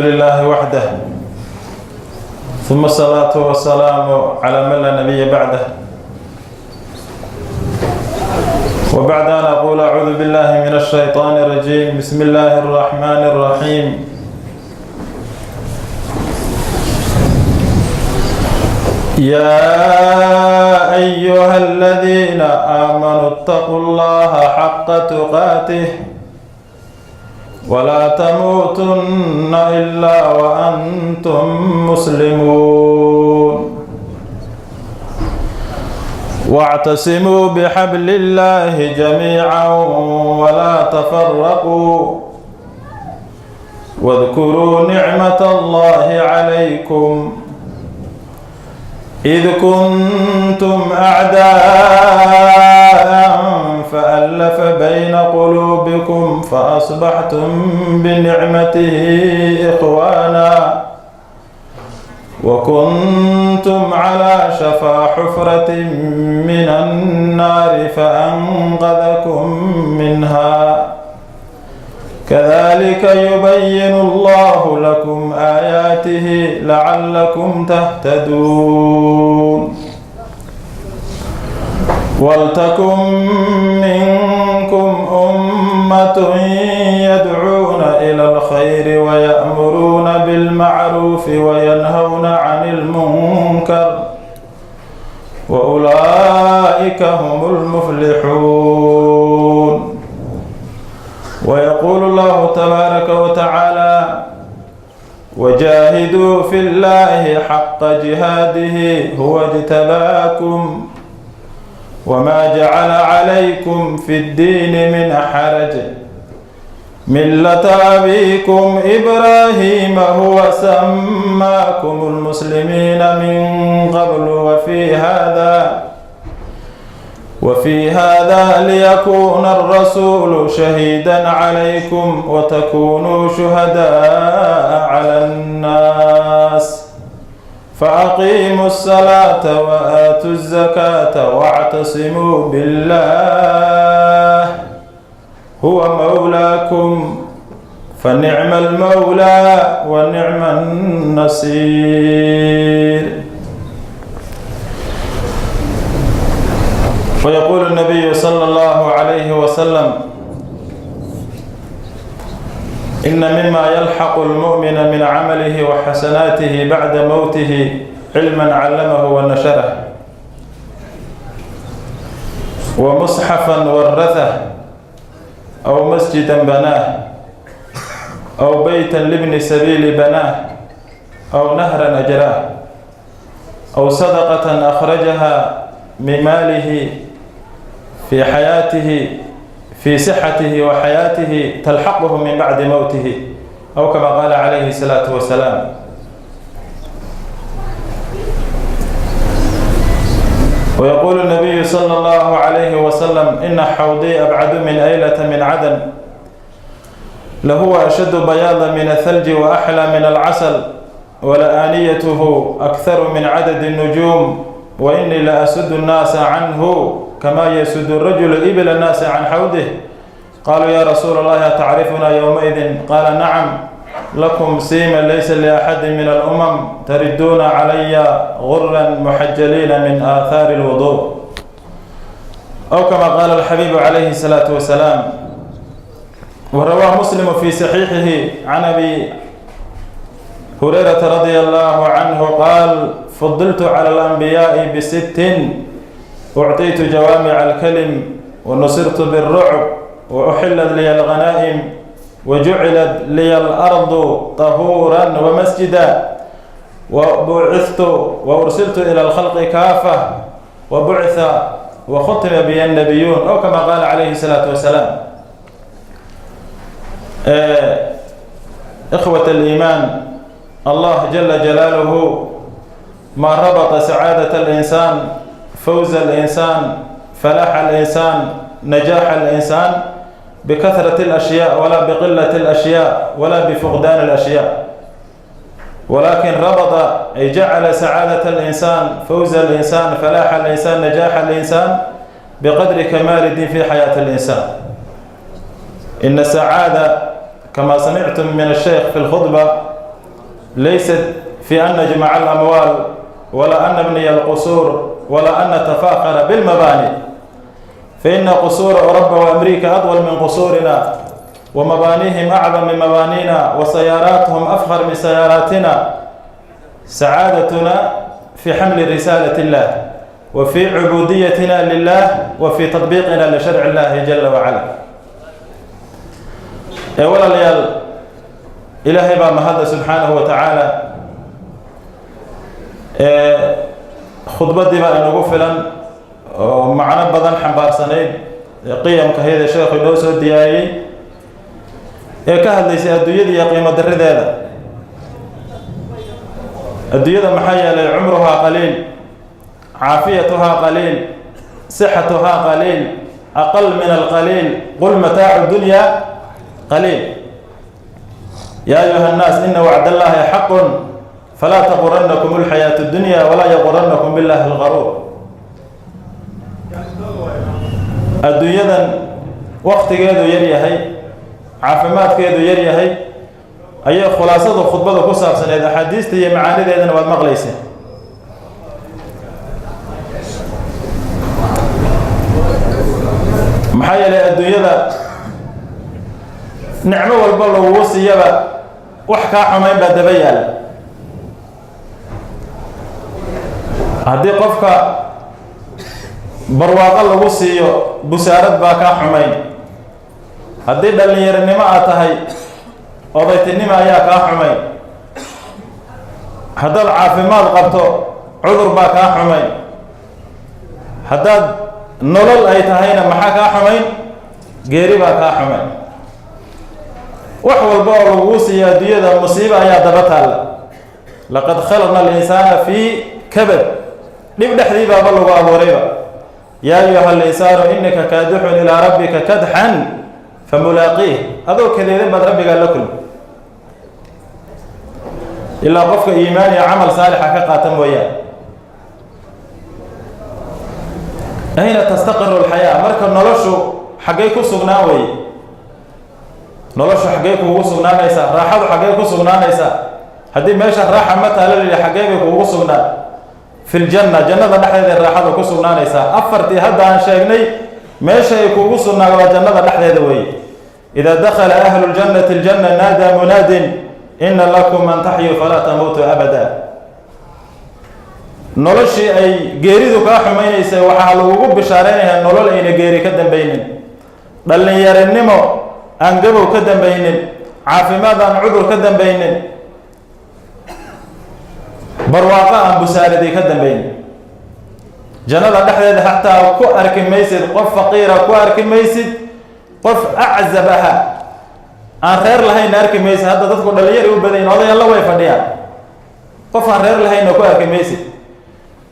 لله وحده، ثم الصلاة والسلام على من لا نبي بعده. وبعد أن أقول: أعوذ بالله من الشيطان الرجيم، بسم الله الرحمن الرحيم. يا أيها الذين آمنوا اتقوا الله حق تقاته ولا تموتن إلا وأنتم مسلمون. واعتصموا بحبل الله جميعا ولا تفرقوا، واذكروا نعمة الله عليكم إذ كنتم أعداء فألف بين قلوبكم فأصبحتم بنعمته إخوانا، وكنتم على شفا حفرة من النار فأنقذكم منها. كذلك يبين الله لكم آياته لعلكم تهتدون. ولتكن منكم أمة يدعون إلى الخير ويأمرون بالمعروف وينهون عن المنكر، وأولئك هم المفلحون. ويقول الله تبارك وتعالى: وجاهدوا في الله حق جهاده هو اجتباكم وما جعل عليكم في الدين من حرج، ملة أبيكم إبراهيم هو سماكم المسلمين من قبل، وفي هذا ليكون الرسول شهيدا عليكم وتكونوا شهداء على الناس. فأقيموا الصلاة وآتوا الزكاة واعتصموا بالله هو مولاكم، فنعم المولى ونعم النصير. ويقول النبي صلى الله عليه وسلم: إن مما يلحق المؤمن من عمله وحسناته بعد موته علما علمه ونشره، ومصحفا ورثه، أو مسجدا بناه، أو بيتا لابن سبيل بناه، أو نهرا أجراه، أو صدقة أخرجها من ماله في حياته في صحته وحياته تلحقه من بعد موته، أو كما قال عليه الصلاة والسلام. ويقول النبي صلى الله عليه وسلم: إن حوضي أبعد من أيلة من عدن، لهو أشد بياضا من الثلج وأحلى من العسل، ولآنيته أكثر من عدد النجوم، وإني لأسد الناس عنه كما يسد الرجل إبل الناس عن حوضه. قالوا: يا رسول الله، تعرفنا يومئذ؟ قال: نعم، لكم سيما ليس لأحد من الأمم، تردون علي غرا محجلين من آثار الوضوء، أو كما قال الحبيب عليه الصلاة والسلام. وروى مسلم في صحيحه عن أبي هريرة رضي الله عنه قال: فضلت على الأنبياء بست، أعطيت جوامع الكلم، ونصرت بالرعب، وأحلت لي الغنائم، وجعلت لي الأرض طهورا ومسجدا، وبعثت وأرسلت إلى الخلق كافة، وبعث وختم بي النبيون، أو كما قال عليه الصلاة والسلام. إخوة الإيمان، الله جل جلاله ما ربط سعادة الإنسان، فوز الإنسان، فلاح الإنسان، نجاح الإنسان بكثرة الأشياء، ولا بقلة الأشياء، ولا بفقدان الأشياء، ولكن ربط أي جعل سعادة الإنسان، فوز الإنسان، فلاح الإنسان، نجاح الإنسان بقدر كمال الدين في حياة الإنسان. إن السعادة كما سمعتم من الشيخ في الخطبة ليست في أن نجمع الأموال ولا أن نبني القصور ولا أن نتفاخر بالمباني، فإن قصور أوروبا وأمريكا أطول من قصورنا، ومبانيهم أعظم من مبانينا، وسياراتهم أفخر من سياراتنا. سعادتنا في حمل رسالة الله، وفي عبوديتنا لله، وفي تطبيقنا لشرع الله جل وعلا. Walaalayaal, Ilaahay baa mahadda subxaanahu wa tacaala. Khudbaddii baa inagu filan oo macno badan xambaarsanayd, qiyamka hayada sheekhu inoo soo diyaariyey ee ka hadlaysay adduunyada iyo qiimo darideeda adduunyada. Maxaa yeelay cumruhaa qaliil, caafiyatuhaa qaliil, sixatuhaa qaliil, aqal min alqaliil. Qul mataacu dunya qaliil. Yaa ayuha nnaas, ina wacd allahi xaqun, falaa taguranakum alxayaatu dunya walaa yaguranakum billahi algaruur. Adduunyadan waktigeedu yar yahay, caafimaadkeedu yar yahay, ayay khulaasadu khudbada ku saabsaneed. Axaadiista iyo macaanideedana waad maqlayseen. Maxaa yeelay adduunyada nicmo walba lagugu siiyaba, wax kaa xumayn baa daba yaala. Haddii qofka barwaaqo lagu siiyo, busaarad baa kaa xumayn. Haddii dhallinyaronimo aad tahay, odaytinimo ayaa kaa xumayn. Haddaad caafimaad qabto, cudur baa kaa xumayn. Haddaad nolol ay tahayna, maxaa kaa xumayn? Geeri baa kaa xumayn. Wax walba oo lagugu siiyo adduunyada, musiibo ayaa daba taalla. Laqad khalaqna alinsaana fii kabad, dhib dhexdii baaba lagu abuurayba. Yaa ayuha alinsaanu inaka kaadixun ilaa rabbika kadxan famulaaqiih. Adoo kadeedan baad rabbigaa la kulmi, ilaa qofka iimaan iyo camal saalixa ka qaata mooyaan. Ayna tastaqiru alxayaa? Marka noloshu xaggay ku sugnaan weye? Noloshu xaggay kuugu sugnaanaysaa? Raaxadu xaggay ku sugnaanaysaa? Haddii meesha raaxa ma taalo la yihi, xaggee bay kuugu sugnaan? Fi ljanna, jannada dhexdeeda raaxada ku sugnaanaysaa. Afartii hadda aan sheegnay meesha ay kuugu sugnaa waa jannada dhexdeeda weeye. Idaa dakhala ahlu ljannati aljanna, naadaa munaadin, ina lakum an taxyuu falaa tamuutuu abada. Noloshii ay geeridu kaa xumaynaysay, waxaa lagugu bishaaraynayaa nolol ayna geeri ka dambaynin, dhallinyarinimo aan gabow ka dambaynin, caafimaad aan cudur ka dambaynin, barwaaqo aan busaaradii ka dambaynin. Jannada dhexdeeda xataa ku arki maysid qof faqiira, ku arki maysid qof aczab aha, aan reer lahaynna arki maysid. Hadda dadku dhalinyari u badayin, odayalla way fadhiyaan. Qof aan reer lahaynna ku arki maysid.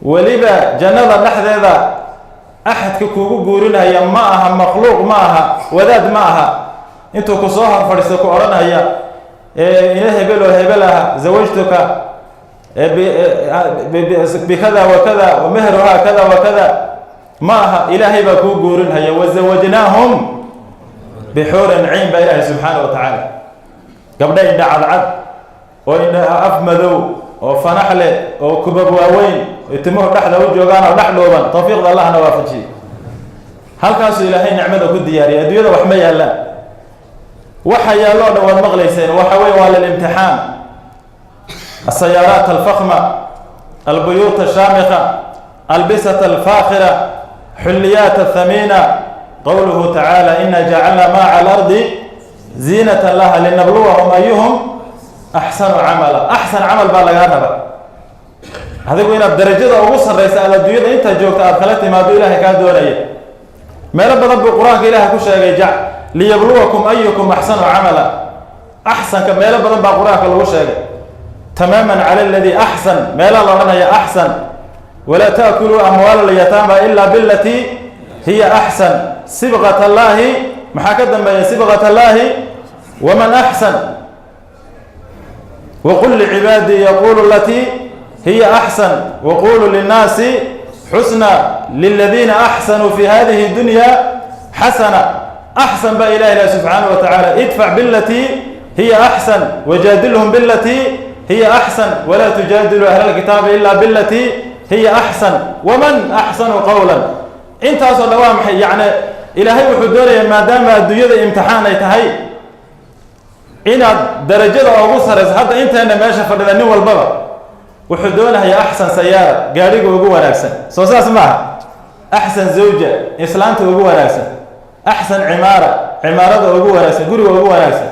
Weliba jannada dhexdeeda axadka kuugu guurinaya ma aha makhluuq, ma aha wadaad, ma aha intuu ku soo hor fadhiisto ku odhanaya, ina hebel oo hebel ah, zawajtuka bikada wa kada wa mehruhaa kada wa kada. Ma aha, Ilaahay baa kuu guurinhaya. Wazawajnaahum bixuurin ciin baa Ilaahay subxaana wa tacaala. Gabdha indha cadcad oo indha af madow oo fanax leh oo kubab waaweyn oo timuhu dhexda u joogaan oo dhex dhuuban, tawfiiqda Allahna waafajiyey. Halkaasuu Ilaahay nicmada ku diyaariyay. Adduunyada wax ma yaallaan. Waxa yaallo o dhan waad maqlayseen. Waxa weeye waa lilimtixaan. Asayaaraat alfakhma, albuyuut ashaamikha, albisat alfaakhira, xulliyaat athamiina. Qowluhu tacaala: ina jacalna maa cala alardi ziinatan laha linabluwahum ayuhum axsanu camala. Axsan camal baa lagaa raba adigu inaad darajada ugu sarraysa aad adduunyada intaad joogta aad kala timaado. Ilaahay kaa doonaya. Meelo badan buu Qur-aanka Ilaahay ku sheegay liyabluwakum ayukum axsanu camala. Axsanka meelo badan baa Qur-aanka lagu sheegay. Tamaaman cala aladii axsan, meelaha la odhanaya axsan. Walaa taakuluu amwaala alyataama ila bilatii hiya axsan. Sibqat allaahi, maxaa ka dambeeya? Sibqat allaahi waman axsan. Waqul licibaadii yaqulu alatii hiya axsan, waquluu linnaasi xusna, liladiina axsanuu fi hadihi dunya xasana. Axsan baa Ilahi ilahi subxaanaه wa tacaala. Idfac bilatii hiya axsan, wajaadilhum bilatii Hiya axsan. Walaa tujaadilu ahla alkitaabi ila bilatii hiya axsan, waman axsanu qowlan. Intaasoo dhan waa maxay? Yacni Ilaahay wuxuu doonayaa, maadaama adduunyada imtixaan ay tahay, inaad darajada ugu sarayso. Hadda inteena meesha fadhida nin walbaba wuxuu doonayaa axsan sayaara, gaadhiga ugu wanaagsan, soo saas maaha? Axsan zawja, islaanta ugu wanaagsan. Axsan cimaara, cimaarada ugu wanaagsan, guriga ugu wanaagsan.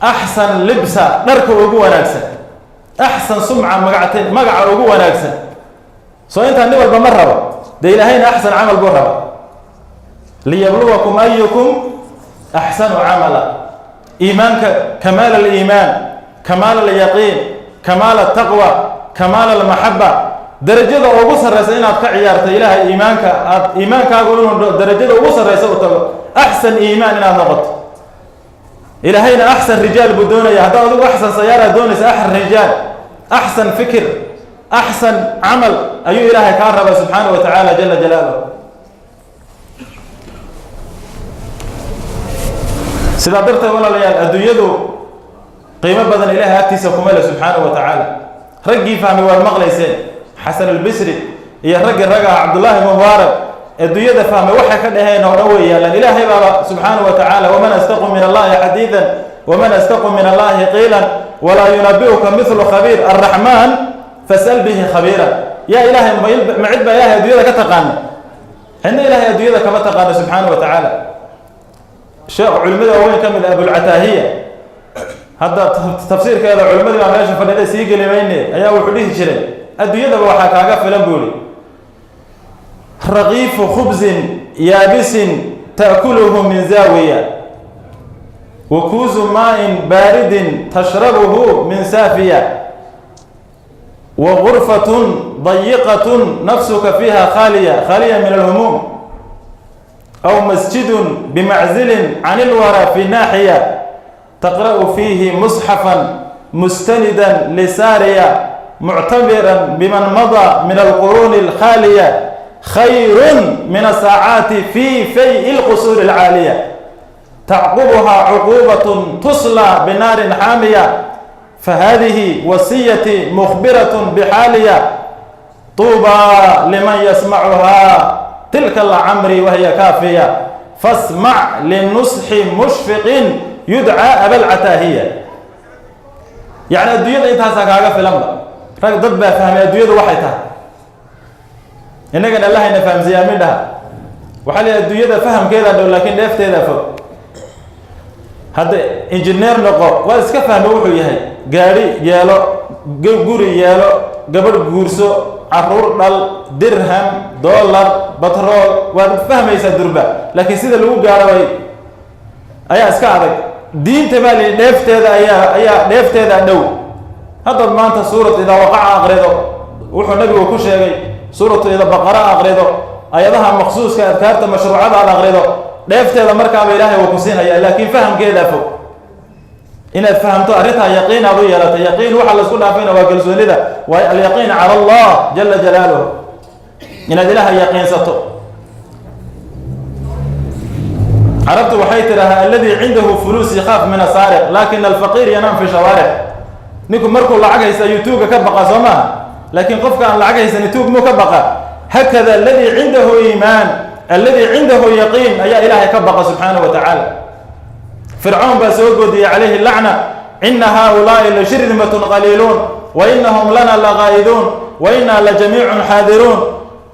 Axsan libsa, dharka ugu wanaagsan. Axsan sumca, magacta, magaca ugu wanaagsan. Soo intaa nin walba ma rabo? Dee Ilaahayna axsan camal buu raba. Liyabluwakum ayukum axsanu camala. Iimaanka, kamaal aliimaan, kamaal alyaqiin, kamaal altaqwa, kamaal almaxaba, darajada ugu sarraysa inaad ka ciyaarto Ilaahay, iimaanka aad, iimaankaagu inuu darajada ugu sarraysa u tago, axsan iimaan inaad noqoto. Ilaahayna axsan rijaal buu doonaya. Haddaad adigu axsan sayaara doonaysa, axsan rijaal, axsan fikir, axsan camal ayuu Ilaahay kaa rabaa subxaanahu wa tacaala jala jalaaluh. Sidaa darteed, walaalayaal, adduunyadu qiimo badan Ilaahay agtiisa kuma le subxaanahu wa tacaala. Raggii fahmay waad maqlayseen, Xasan Albisri iyo raggii rag ah, Cabdullaahi Mubaarak, adduunyada fahmay waxay ka dhaheen oo dhan way yaalaan. Ilaahay baaba subxaanahu wa tacaala: waman astaqu min Allahi xadiidan, waman astaqu min Allahi qiilan, walaa yunabi'uka mithlu khabiir, alraxmaan fas'al bihi khabiira. Yaa Ilaahay, ma cid baa Ilahay adduunyada ka taqaana? Cidna Ilahay adduunyada kama taqaano subxaanahu wa tacaala. Sheekh culimada waaweyn ka mid ah, Abulcataahiya, hadda tafsiirkeeda culimmadii baa meesha fadhida, sii geli mayne, ayaa wuxuu dhihi jiray: adduunyadaba waxaa kaaga filan, buu ihi, raqiifu khubsin yaabisin ta'kuluhu min zaawiya, wa kuusu maa'in baaridin tashrabuhu min saafiya, wa gurfatun dayiqatun nafsuka fiiha khaaliya, khaaliya min alhumuum, aw masjidun bimacزilin can ilwara fi naaxiya, taqra'u fiihi musxafan mustanida lisaariya, muctabiran biman madaa min alquruuni alkhaaliya, khayru min asaacaati fi fay lqusuuri alcaaliya, tacqubuhaa cuquubat tuslى binaarin xaamiya. Fahadihi wasiyatii mukhbiraة bxaaliya, tuubaa liman yasmacuhaa tilka lacamri wahiya kaafiya, fasmac linusxi mushfiqin yudcaa abalcataahiya. Yacni adduunyada intaasaa kaaga filanba. Rag dad baa fahmay adduunyadu waxay tahay. Innagana Allahayna fahamsiiyaa midhaha. Waxaa la adduunyada fahamkeedaa dhow, laakiin dheefteedaa fog. Hadda injineer noqo, waa iska fahmay wuxuu yahay: gaadhi yeelo, guri yeelo, gabadh guurso, caruur dhal, dirham, dollar, batrool, waad fahmaysaa durba, laakiin sida lagu gaaro way ayaa iska adag. Diinta baa lihi dheefteeda ayaa dheefteeda dhow. Haddaad maanta suurat idaa waqaca aqrido, wuxuu nabigu ku sheegay, suuratu ida baqara aqrido, ayadaha maqsuuska, adkaarta mashruucada aad aqrido, dheefteeda markaaba Ilaahay uu ku siinaya, laakiin fahamkeedaa fog. Inaad fahamto arrintaa, yaqiin aad u yeelatay. Yaqiin waxa laisku dhaafayna waa kalsoonida, waa alyaqiin cala Allah jala jalaaluhu, inaad Ilaaha yaqiinsato. Carabtu waxay tidhaahaa: alladii cindahu fuluus yakhaaf min asaariq, laakin alfaqiir yanaam fi shawaaric. Ninku markuu lacag haysta ayuu tuuga ka baqa, soo maaha? Laakiin qofka aan lacag haysanin tuug muu ka baqa? Hakada aladii cindahu iimaan, alladii cindahu yaqiin ayaa Ilaahay ka baqa subxaanahu wa tacaala. Fircoon baa soo godiyey calayhi lacna: ina haaulaai la shirdimatun qaliiluun, wa inahum lana laqaa'iduun, wa inaa la jamiicun xaadiruun.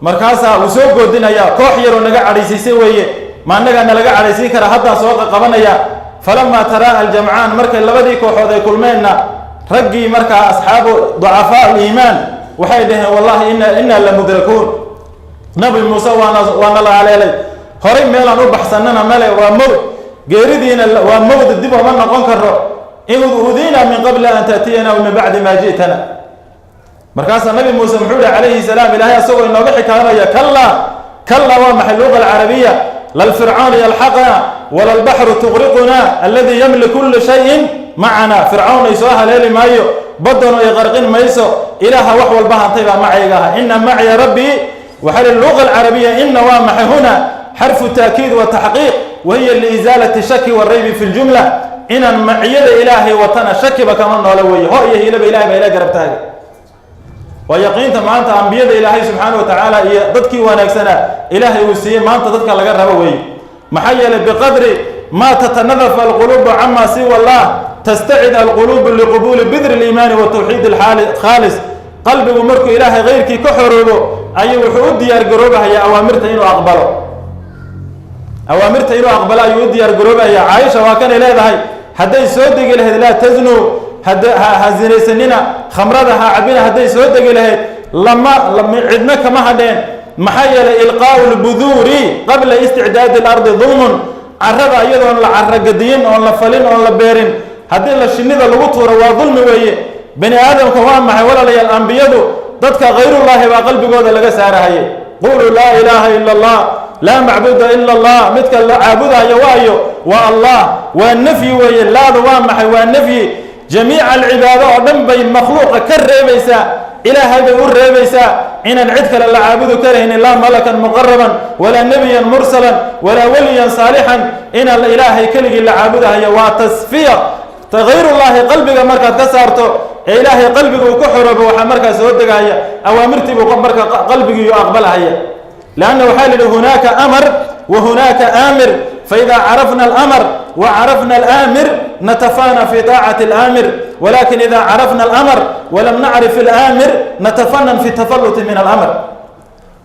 Markaasaa uu soo goodinayaa: koox yaroo naga cadhaysiisay weeye, ma annagaa nalaga cadhaysiin kara? Haddaan soo qaqabanaya. Falamaa taraa'a aljamcaan, markay labadii kooxood ay kulmeenna, raggii markaa asxaabu ducafaa aliimaan waxay dhaheen: wallahi inaa la mudrakuun, Nabi Muuse waana la haleelay, horay meelaan u baxsanana male, waa mowd, geeridiina waa mowd, dib ooma noqon karo, in udiina min qabli an ta'tiyana wa min bacdi maa ji'tana. Markaasaa Nabi Muuse muxuu yihi calayhi salaam, Ilaahay asagoo inooga xikaayanaya: kallaa. Kallaa waa maxay? Luqa alcarabiya. Lalfircawn yalxaqna wala albaxru tuqriquna, alladii yamlik kula shayin macana. Fircawn ay soo haleeli maayo, baddanu ay qarqin mayso, Ilaaha wax walba hantay baa macayga aha. Ina macya rabbii. Waxaa lihi luqa alcarabiya: ina waa maxay huna? Xarfu taakiid wa taxqiiq, wa hiya liisaalati shaki waraybi fi ljumla. Inaan maciyada Ilaahay watana shakiba kama noolo weeye. Ho iyo hiilaba Ilahay baa ila garab taaga. Waa yaqiinta maanta ambiyada Ilaahay subxaana wa tacaala iyo dadkii wanaagsanaa Ilaahay uu siiyey, maanta dadka laga rabo weeye. Maxaa yeelay, biqadri maa tatanadafa alquluubu cama siwa Allah tastacid alquluubu liqubuuli bidri aliimaani wa tawxiid alkhaalis. Qalbigu markuu Ilaahay keyrkii ka xoroobo ayuu wuxuu u diyaar garoobahayaa awaamirta inuu aqbalo. Awaamirta inuu aqbalo ayuu u diyaar garoobahayaa. Caaisha waa kanay leedahay, hadday soo degi lahayd "laa taznuu", ha zinaysanina, khamrada ha cabina, hadday soo degi lahayd lama cidna kama hadheen. Maxaa yeelay, ilqaa'u lbuduuri qabla isticdaadi alardi dulmun. Carrada iyadoon la carragadiyin, oon la falin, oon la beerin, haddii la shinnida lagu tuuro waa dulmi weeye. Bani aadamka waa maxay, walaalayaal? Ambiyadu dadka khayrullaahi baa qalbigooda laga saarahayay. Quluu laa ilaaha ila Allah, laa macbuda ila Allah. Midka la caabudayo waayo? Waa Allah. Waa nafyi weeye. Laadu waa maxay? Waa nafyi. Jamiica alcibaado oo dhan bay makhluuqa ka reebaysaa, Ilaahay bay u reebaysaa, inaan cid kale la caabudi karaynin, laa malakan muqaraban walaa nebiyan mursalan walaa weliyan saalixan, inaan Ilaahay keligii la caabudahayo. Waa tasfiya. Hayrullaahi qalbiga markaad ka saarto ee Ilaahay qalbiga uu ka xoroobo, waxaa markaa soo degahaya awaamirtiibuu marka qalbigiiyu aqbalahaya. Lanna waxaa la yidhi hunaaka amar wa hunaaka aamir. Faida carafna alamr wa carafna alaamir natafana fi taacati alaamir, walakin ida carafna alamr walam nacrif alaamir natafanan fi tafaluti min alamr.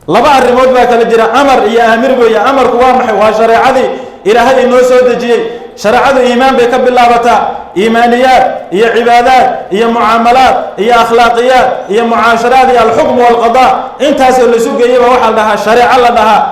Laba arrimood baa kala jira, amar iyo aamir weeye. Amarku waa maxay? Waa shareecadii Ilaahay inoo soo dejiyey. Shareecadu iimaan bay ka bilaabataa, iimaaniyaad iyo cibaadaad iyo mucaamalaad iyo akhlaaqiyaad iyo mucaasharaad iyo alxukm walqada. Intaasoo laisu geeyeyba waxaa la dhahaa shareeco la dhahaa.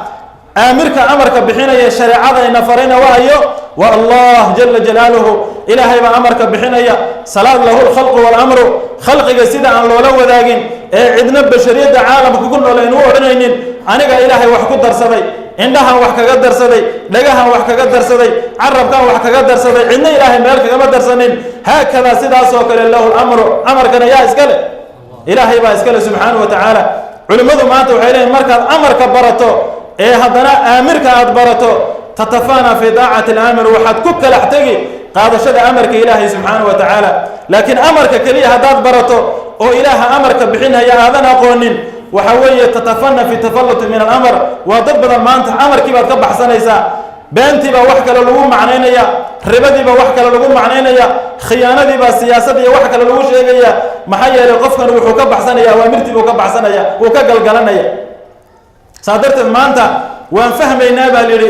Aamirka amarka bixinaya shareecada ina farayna waayo? Waa Allah jala jalaaluhu. Ilaahay baa amarka bixinaya. Salaad lahu lkhalqu walamru. Khalqiga sida aan loola wadaagin ee cidna bashariyadda caalamka ku nool aynu u odhanaynin aniga Ilaahay wax ku darsaday, indhahan wax kaga darsaday, dhagahan wax kaga darsaday, carabkan wax kaga darsaday, cidna Ilaahay meel kagama darsanin. Haakadaa sidaasoo kale lahu lamru. Amarkana yaa iska leh? Ilaahay baa iska leh subxaanahu wa tacaala. Culimmadu maanta waxay leeyihin, markaad amarka barato ee haddana aamirka aad barato, tatafana fi daacati alaamir, waxaad ku kalax tegi qaadashada amarka Ilaahay subxaanahu wa tacaala. Laakiin amarka keliya haddaad barato oo Ilaaha amarka bixinaya aadan aqoonin, waxa weeye tatafana fi tafaluti min alamr. Waa dad badan maanta amarkii baad ka baxsanaysaa, beentii baa wax kale lagu macnaynaya, ribadii baa wax kale lagu macnaynaya, khiyaanadii baa siyaasad iyo wax kale lagu sheegaya. Maxaa yeelay, qofkan wuxuu ka baxsanaya awaamirtii buu ka baxsanaya, wuu ka galgalanaya. Saa darteed maanta waan fahmaynaa baa la yidhi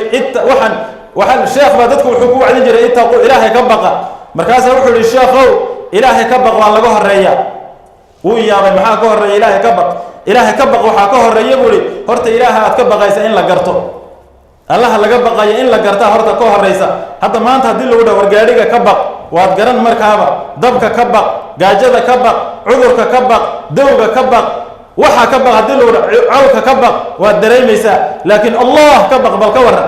waxaan waxaa sheekh baa dadku wuxuu ku wacdin jiray ittaqu, Ilaahay ka baqa. Markaasaa wuxuu yihi, sheekhow, Ilaahay ka baq waa laga horeeya. Wuu yaabay, maxaa ka horeeya Ilaahay ka baq? Ilaahay ka baq waxaa ka horeeya, buu ihi, horta Ilaaha aad ka baqaysa in la garto. Allaha laga baqaya in la gartaa horta ka horeysa. Hadda maanta haddii lagu dhaho wargaadhiga ka baq, waad garan markaaba. Dabka ka baq, gaajada ka baq, cudurka ka baq, dowga ka baq, waxa ka baq haddii lagu dhaho, cawlka ka baq, waad dareemaysaa. Laakiin Allah ka baq, bal ka waran?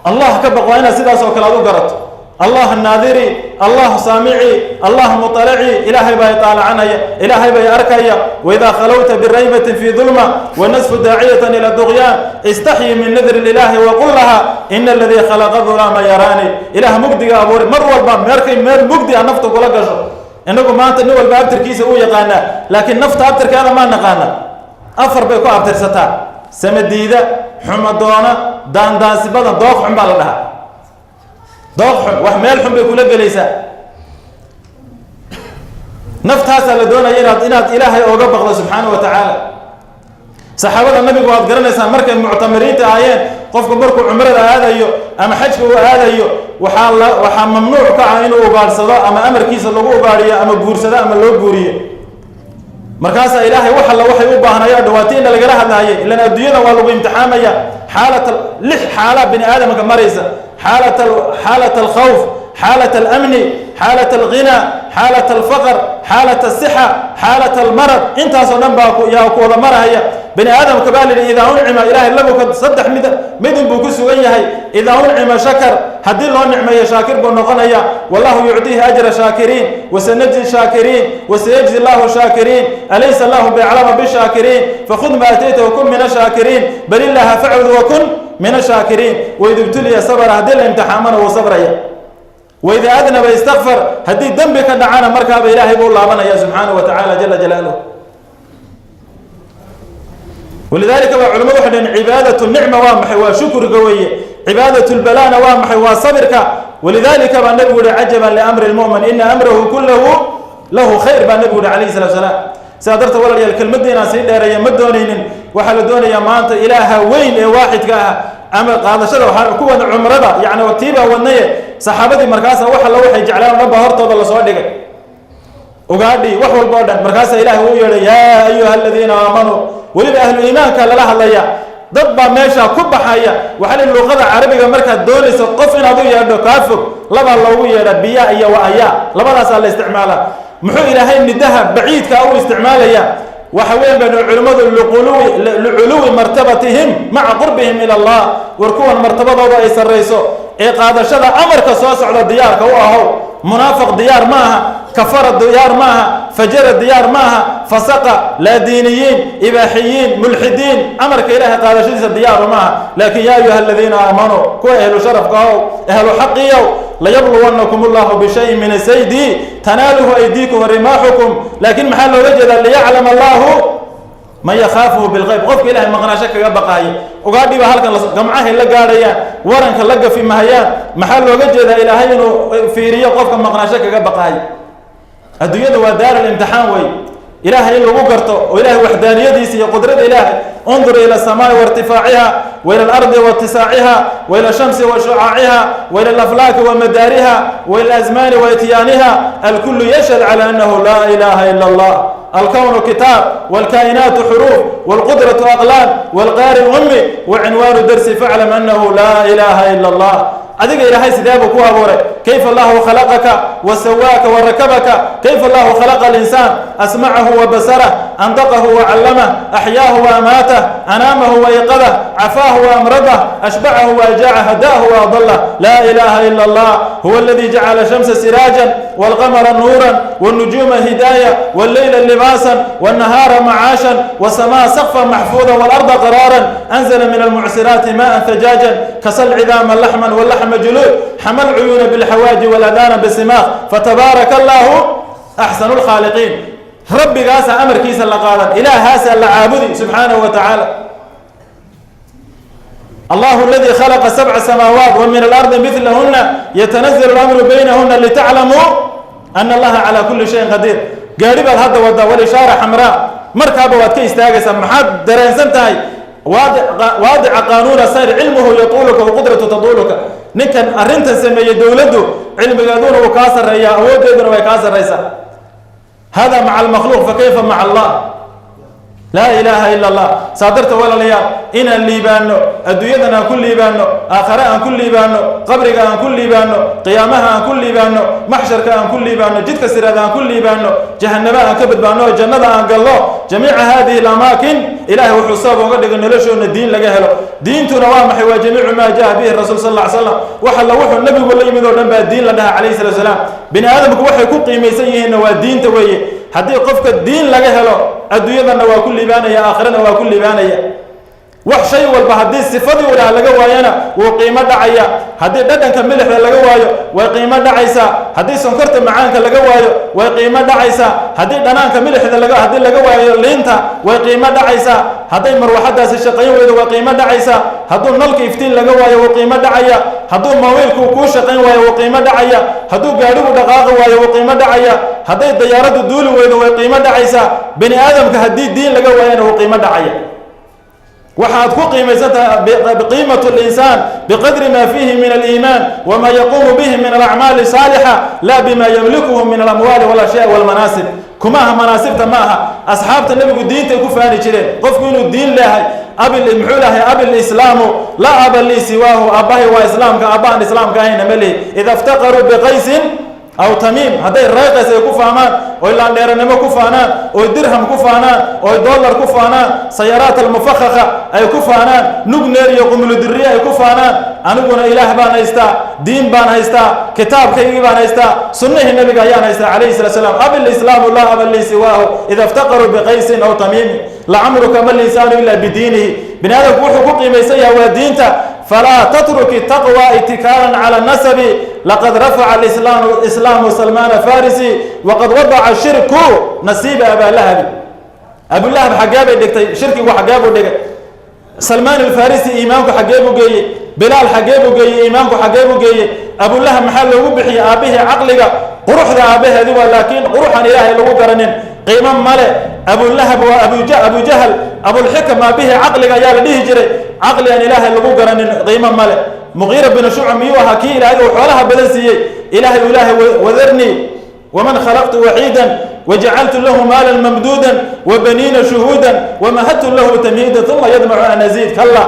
Allah ka baq waa inaad sidaas oo kale aad u garato. Allah naadiri, Allah saamici, Allah muطalaci, Ilaahay baa itaalacanaya, Ilaahay bay arkaya. Waidaa khalawta biraybatin fi dulma wanasfu daaciyatan ila dugyaan, istaxyi min nadri ilaahi waqul laha ina aladii khalaqa dulaama yaraani. Ilaah mugdiga abuuray mar walba meerkay meel mugdi a nafta kula gasho. Inagu maanta nin walba abtirkiisa uu yaqaanaa, laakiin nafta abtirkeeda maa naqaana. Afar bay ku abtirsataa: samadiida, xumadoona, daandaansi badan, dooq xun baa la dhahaa. Dooq xun, wax meel xun bay kula gelaysaa. Naftaasaa la doonaya inaad Ilaahay ooga baqdo subxaana wa tacaala. Saxaabada Nabigu waad garanaysaa, markay muctamiriinta ahaayeen, qofku markuu cumrada aadayo ama xajka uu aadayo, waxaa mamnuuc ka ah inuu ugaadhsado ama amarkiisa lagu ugaadhiyo ama guursado ama loo guuriyo. Markaasaa Ilaahay wax alla waxay u baahnayoo dhawaatiinna lagala hadlaayay. Ilan adduunyada waa lagu imtixaamaya. Xaalat lix xaalaa bini aadamka maraysa: xaalat alkhawf, xaalat alamni, xaalat alghina, xaalat alfaqr, xaalat asixa, xaalat almarad. Intaasoo dhan baa yaa ku wada marahaya. Bani aadamka baa layidhi, idaa uncima, Ilaahay labuka saddex mid midin buu ku sugan yahay. Idaa uncima shakar, haddii loo nicmeeyo shaakir buu noqonaya. Wallahu yucdiihi ajra shaakiriin, wasanajzi shaakiriin, wasayajzi allahu shaakiriin, alaysa allahu biaclama bishaakiriin, fakhud ma atayta wakun min ashaakiriin, bal illaha facbud wakun min ashaakiriin. Waid ibtuliya sabra, haddii la imtixaamana wuu sabraya. Waidaa adnaba istakfar, haddii dembi ka dhacana markaaba Ilaahay buu laabanaya subxaanahu wa tacaala jala jalaaluh. Walidaalika baa culimadu waxay dhaheen cibaadatu nicma waa maxay? Waa shukriga weeye. Cibaadatu lbalaana waa maxay? Waa sabirka. Walidaalika baa nabigu yihi cajaban liamri lmu'min ina amrahu kullahu lahu khayr, baa nabigu yihi calayhi salatu salaam. Sidaa darteed walaalayaal, kelmadda inaan sii dheereeya ma doonaynin. Waxaa la doonayaa maanta Ilaaha weyn ee waaxidka ah ama qaadashada waxaa ku wada cumrada, yacni tiibaa wadnaye. Saxaabadii markaasa wax alla waxay jeclaan o dhan baa hortooda lasoo dhigay, ugaadhi, wax walba oo dhan. Markaasaa Ilahay uu yeedhay yaa ayuha aladiina aamanuu, weliba ahlu iimaanka lala hadlaya. Dad baa meesha ku baxaya. Waxaa li luqada carabiga markaad doonayso qof inaad u yeedho kaa fog, labaa loogu yeedha, biya iyo wa-ayaa, labadaasaa la isticmaalaa. Muxuu Ilaahay nidaha baciidka u isticmaalaya? Waxa weyan baynu culimmadu liculuwi martabatihim maca qurbihim ila Allah. War kuwan martabadooda ay sarrayso ee qaadashada amarka soo socda diyaarka u ahow. Munaafiq diyaar ma aha, kafara diyaar ma aha, fajara diyaar ma aha, fasaqa, laadiiniyiin, ibaaxiyiin, mulxidiin, amarka Ilaahay qaadashadiisa diyaaru ma aha. Laakiin yaa ayuha aladiina aamanuu, kuwa ehlu sharafka ahow, ehlu xaqiyow, layabluwannakum allahu bishayin min asaydi tanaaluhu aydiikum warimaaxukum. Laakiin maxaa looga jeedaa? Liyaclama allahu man yakhaafuhu bilgayb, qofka Ilahay maqnaasho kaga baqaaya. Ugaadhi baa halkan gamcahay la gaadhayaan, waranka la gafi mahayaan. Maxaa looga jeedaa? Ilaahay inuu fiiriyo qofka maqnaasho kaga baqaaya. Adduunyada waa daar alimtixaan wey, Ilaahay in lagu garto oo Ilahay waxdaaniyadiisa iyo qudrada Ilaahay. Undur ila asamaai wairtifaaciha, waila alardi watisaaciha, waila shamsi wa shucaaciha, waila alaflaaki wa madaariha, waila alazmaani wa ityaaniha, alkullu yashhad cala annahu laa ilaha ila allah. الكون كتاب والكائنات حروف والقدرة أقلام والقارئ أمي وعنوان درس فاعلم أنه لا إله إلا الله. Adiga Ilaahay sidee buu ku abuuray? Kayfa allahu khalaqaka wa sawaaka wa rakabaka? Kayfa allahu khalaqa alinsaan? Asmacahu wa basarah, andaqahu wa callamah, axyaahu wa amaatah, anaamahu wa iqadah, cafaahu wa amradah, ashbacahu wa ajaaca, hadaahu wa adalah. Laa ilaha ila allah. Huwa aladi jacala shamsa siraajan والقمر نورا والنجوم هداية والليل لباسا والنهار معاشا والسماء سقفا محفوظا والأرض قرارا، أنزل من المعصرات ماء ثجاجا، كسى العظام لحما واللحم جلود، حمى العيون بالحواج والأذان بالسماخ، فتبارك الله أحسن الخالقين. ربي قاسى أمر كيسا لقالا إله هاسا لعابدي سبحانه وتعالى. الله الذي خلق 7 سماوات ومن الأرض مثلهن يتنزل الأمر بينهن لتعلموا أن الله على كل شيء قدير. قارب هذا ودا والإشارة حمراء مركبة واتكيس تاجس محد درين سنتهي واضع قانون سير علمه يطولك وقدرته تطولك. نكن أرنت سمي دولده علم قانون وكاسر ريا أو دولده وكاسر ريسا. هذا مع المخلوق فكيف مع الله؟ لا إله إلا الله. صادرت ولا ليا إن اللي بانه الدنيا كل بانه آخرها كل بانه قبرها كل بانه قيامها كل بانه محشرها كل بانه جدك سرها كل بانه جهنمها كبد بانه جنة قال الله. جميع هذه الأماكن إله وحسابه وقد نلشه أن الدين لجهله دين تنوام حوا جميع ما جاء به الرسول صلى الله عليه وسلم وحل وحو النبي ولا يمدون نبى الدين لها عليه الصلاة والسلام. بني آدم وحي كل قيمة سيئة والدين توي haddii qofka diin laga helo adduunyadana waa ku liibaanaya, aakhirana waa ku liibaanaya. Wax shay walba haddii sifadii uu laga waayana wuu qiimo dhacaya. Haddii dhadhanka milixda laga waayo way qiimo dhacaysaa, haddii sonkorta macaanka laga waayo way qiimo dhacaysaa, haddii dhanaanka milixda laga haddii laga waayo liinta way qiimo dhacaysaa, hadday marwaxadaasi shaqayn weydo way qiimo dhacaysaa, hadduu nalka iftiin laga waayo wuu qiimo dhacaya, hadduu mobiilku kuu shaqayn waayo wuu qiimo dhacaya, hadduu gaadhigu dhaqaaqi waayo wuu qiimo dhacaya, hadday dayaaraddu duuli weydo way qiimo dhacaysaa. Bani aadamka haddii diin laga waayana wuu qiimo dhacaya. Waxaad ku qiimaysantahay biqiimatu linsaan biqadri maa fiihi min aliimaan wamaa yaquumu bihi min alacmaali saalixa, laa bima yamlikuhu min alamwaali walashyaa walmanaasib. Kuma aha manaasibta, ma aha. Asxaabta nebigu diintay ku faani jireen, qofku inuu diin leehay. Abil muxuu lahay? Abil islaamu laa aba lii siwaahu, aabbahay waa islaamka, aabbahan islaamka ahayna ma lihi. Ida iftaqaruu biqaysin aw tamiim, hadday reeqays ay ku fahmaan oy laandheeranimo ku faanaan oy dirham ku faanaan oy dollar ku faanaan, sayaraat almufakhakha ay ku faanaan, nugneer iyo qumuludiriye ay ku faanaan, aniguna ilaah baan haystaa, diin baan haystaa, kitaabkaygii baan haystaa, sunnihii nabiga ayaan haystaa calayhi salatu salaam. Abil islaamu laa aba lii siwaahu ida iftaqaruu biqaysin aw tamiimi lacamruka ma linsaanu ilaa bidiinihi. Bini aadamku wuxuu ku qiimaysan yahay waa diinta. فلا تترك التقوى اتكالا على النسب Laqad rafaca alislaamu Salmaana Farisi, waqad wadaca shirku nasiiba Abaalahabi. Abulahab xaggee bay dhigtay? Shirkigu xaggee buu dhigay? Salmaan Alfarisi iimaanku xaggee buu geeyey? Bilaal xaggee buu geeyey? Iimaanku xaggee buu geeyey? Abulahab maxaa loogu bixiyey? Aabbihii caqliga, quruxda aabbaheedi waa, laakiin quruxan Ilaahay lagu garanin qiimo male. Abulahab waa Abujahal, Abulxikam, aabbihii caqliga ayaa la dhihi jiray. Caqli aan Ilaahay lagu garanin qiimo male. Muqiira binu Shucba miyuu ahaa kii Ilaahay uu xoolaha badan siiyey? Ilaahay uu Ilaahay wadarnii waman khalaqtu waxiidan wajacaltu lahu maalan mamduudan wabaniina shuhuudan wamahadtu lahu tamhiidan uma yadmacu an aziid. Kalla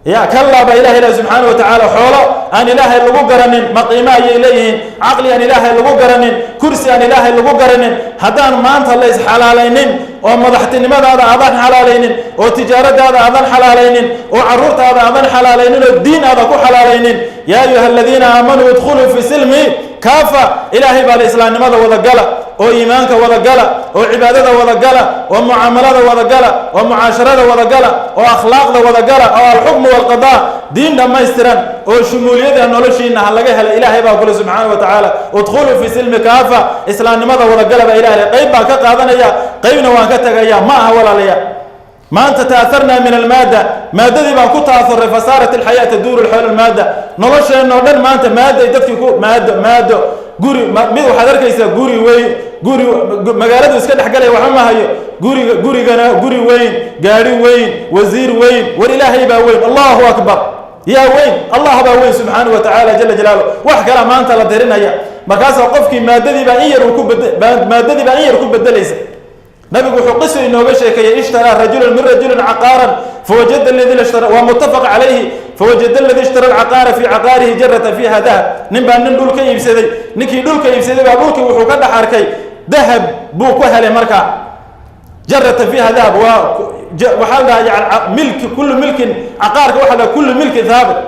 ya kallaa baa Ilahay ilahi subxaana wa tacaala. Xoolo aan Ilaahay lagu garanin ma qiimo ayay leeyihiin? Caqli aan Ilaahay lagu garanin, kursi aan Ilaahay lagu garanin, haddaan maanta la isxalaalaynin oo madaxtinimadaada aadan xalaalaynin oo tijaaradaada aadan xalaalaynin oo carruurtaada aadan xalaalaynin oo diin aada ku xalaalaynin. Yaa ayuha aladiina aamanuu idkhuluu fi silmi kaafa. Ilaahay baa la islaamnimada wada gala oo iimaanka wada gala oo cibaadada wada gala oo mucaamalada wada gala oo mucaasharada wada gala oo akhlaaqda wada gala oo alxukmu walqadaa, diin dhammaystiran oo shumuuliyada noloshiina ha laga hela. Ilaahay baa kule subxaana wa tacaala udkhuluu fi silmi kaafa. Islaamnimada wada gala baa Ilahay. Qayb baan ka qaadanaya, qaybna waan ka tegaya, ma aha, walaalayaal. Maanta ta'aharnaa min almaada, maadadii baan ku ta'ahuray. Fasaarat alxayaa taduuru xawla almaada. Nolosheenoo dhan maanta maaday dadkii ku maado maado. Guri mid waxaad arkaysaa guri weyn, guri magaaladu iska dhexgalaya, waxba ma hayo. Guriga gurigana guri weyn, gaari weyn, wasiir weyn. War Ilaahay baa weyn. Allahu akbar! Yaa weyn? Allah baa weyn subxaanahu wa tacaala jala jalaalu. Wax kala maanta la dirinaya. Markaasaa qofkii maadadii baa in yar uu ku bed maadadii baa in yar ku bedelaysa. Nabigu wuxuu qiso inooga sheekeeyey: ishtaraa rajulun min rajulin caqaaran, fawajada alladii ishtara, waa muttafaq calayhi, fawajada alladii ishtara alcaqaara fi caqaarihi jaratan fiiha dahab. Nin baa nin dhul ka iibsaday. Ninkii dhulka iibsaday baa dhulkii wuxuu ka dhex arkay dahab buu ku helay. Markaa jaratan fiiha dahab waa waxaa la dhahaa yani milki, kullu milkin, caqaarka waxaa la dhaha kullu milkin thaabit,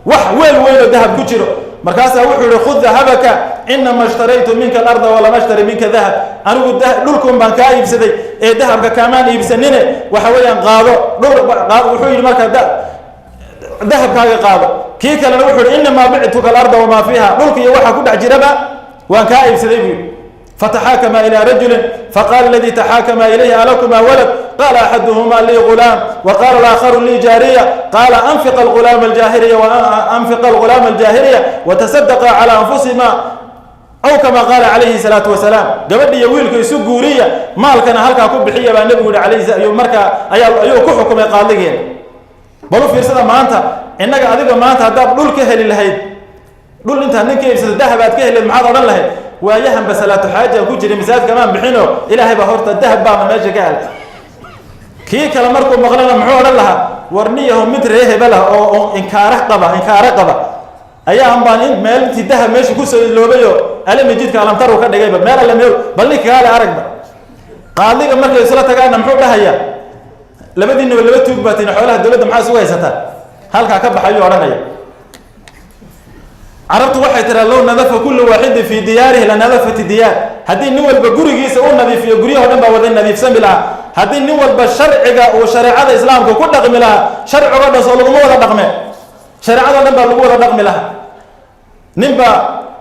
wax weel weyn oo dahab ku jiro. Markaasaa wuxuu yihi: khud dahabaka, inama ishtaraytu minka alarda walam ashtari minka dahab. Anigu dhulkun baan kaa iibsaday ee dahabka kaamaan iibsanine. Waxa weeyaan qaado dhul. Wuxuu yidhi marka dahabkaaga qaado. Kii kalena wuxuu yihi: inamaa bictuka alarda wamaa fiiha, dhulka iyo waxa ku dhex jiraba waan kaa iibsaday buu yidhi. فتحاكما إلى رجل، فقال الذي تحاكما إليه: ألكما ولد؟ قال أحدهما: لي غلام، وقال الآخر: لي جارية. قال: أنفق الغلام الجاهرية وأنفق الغلام الجاهرية وتصدق على أنفسهما، أو كما قال عليه الصلاة والسلام. Gabadhi iyo wiilka isu guuriya, maalkana halkaa ku bixiya baa Nebigu yihi calayhi. Ayuu markaa ayaa ayuu ku xukumay qaadigeena. Bal u fiirsada maanta innaga, adiga maanta haddaad dhul ka heli lahayd, dhul intaad nin ka iibsato dahab aad ka heli lahayd, maxaad odhan lahayd? Waayahanba salaatu xaajaan ku jiray, masaajidka maan bixino, Ilaahay baa horta dahab baana meesha ka helay. Kii kale markuu maqlana muxuu odhan lahaa? War niyaho, mid ree hebel ah oo inkaara qaba, inkaaro qaba ayaan baan in meel intii dahab meesha kusoo iloobayo alami jidka alamtaru ka dhigayba meel alle meel. Bal ninka kaale aragba. Qaadiga markay isla tagaana muxuu dhahayaa? Labadiinaba laba tuug baa tihin, xoolaha dowladda maxaa isugu haysataa? Halkaa ka baxayuu odhanaya. Carabtu waxay tiraa: low nadafa kullu waaxidin fii diyaarihi la nadafat diyaar. Haddii nin walba gurigiisa uu nadiifiyo, guryaho dhan baa wada nadiifsami lahaa. Haddii nin walba sharciga uu shareecada Islaamka ku dhaqmi lahaa, sharcigo dhan soo laguma wada dhaqme? Shareecado dhan baa lagu wada dhaqmi lahaa. Nin baa